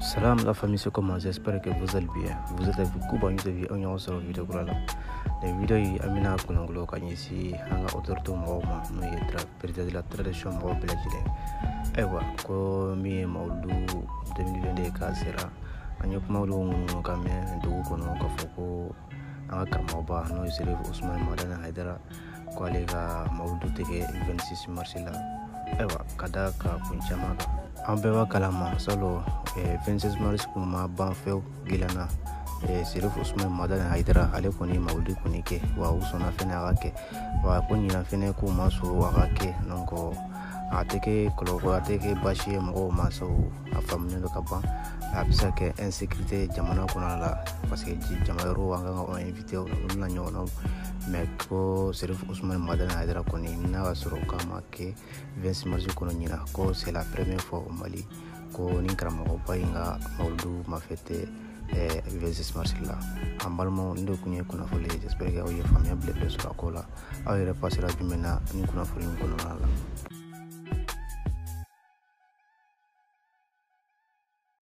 Salam la famille, c'est comment? J'espère que vous allez bien. Vous êtes avec Kouba News TV, an ɲɔgɔn sɔrɔ vidéo kura la. Nin vidéo in, an bɛna kunnafoni ka ɲɛsin an ka autorité mɔgɔw ma, n'o ye président de la transition mɔgɔw bɛɛ lajɛlen. Ayiwa, ko min ye Mawuludu 2022 k'a sera, an ye kuma dɔw ŋunuŋunu ka mɛn dugu kɔnɔ k'a fɔ ko an ka karamɔgɔba, n'o ye Serif Usumani Madani Hayidara, ko ale ka Mawuludu tɛ kɛ 26 mars la. Ayiwa, ka da ka kun caman kan, an bɛɛ b'a kalama, salon 26 mars kun ma ban fewu dilan na. Serif Usumani Madani Hayidara, ale kɔni Mawuludu kɔni kɛ, wa u sɔnna fɛnɛ a ka kɛ. Wa ko ɲinan fɛnɛ k'u ma sɔn a ka kɛ. Donc a tɛ kɛ kɔlɔlɔ, a tɛ kɛ baasi ye mɔgɔw ma, sabu a faamulen don ka ban. A bɛ se ka kɛ insécurité jamana kɔnɔna la, parce que jama yɔrɔw, an kan ka invité olu n'a ɲɔgɔnnaw. Mais ko Serif Usumani Madani Hayidara kɔni, n'a ka sɔrɔ k'a ma kɛ 26 mars kɔnɔ ɲinan, ko c'est la première fois au Mali ko ni karamɔgɔba in ka Mawuludu ma fêter 26 mars la. An balimaw, nin de kun ye kunnafoni ye. J'espère que aw ye faamuya belebele sɔrɔ a ko la. Aw yɛrɛ pasera jumɛn na nin kunnafoni in kɔnɔna la?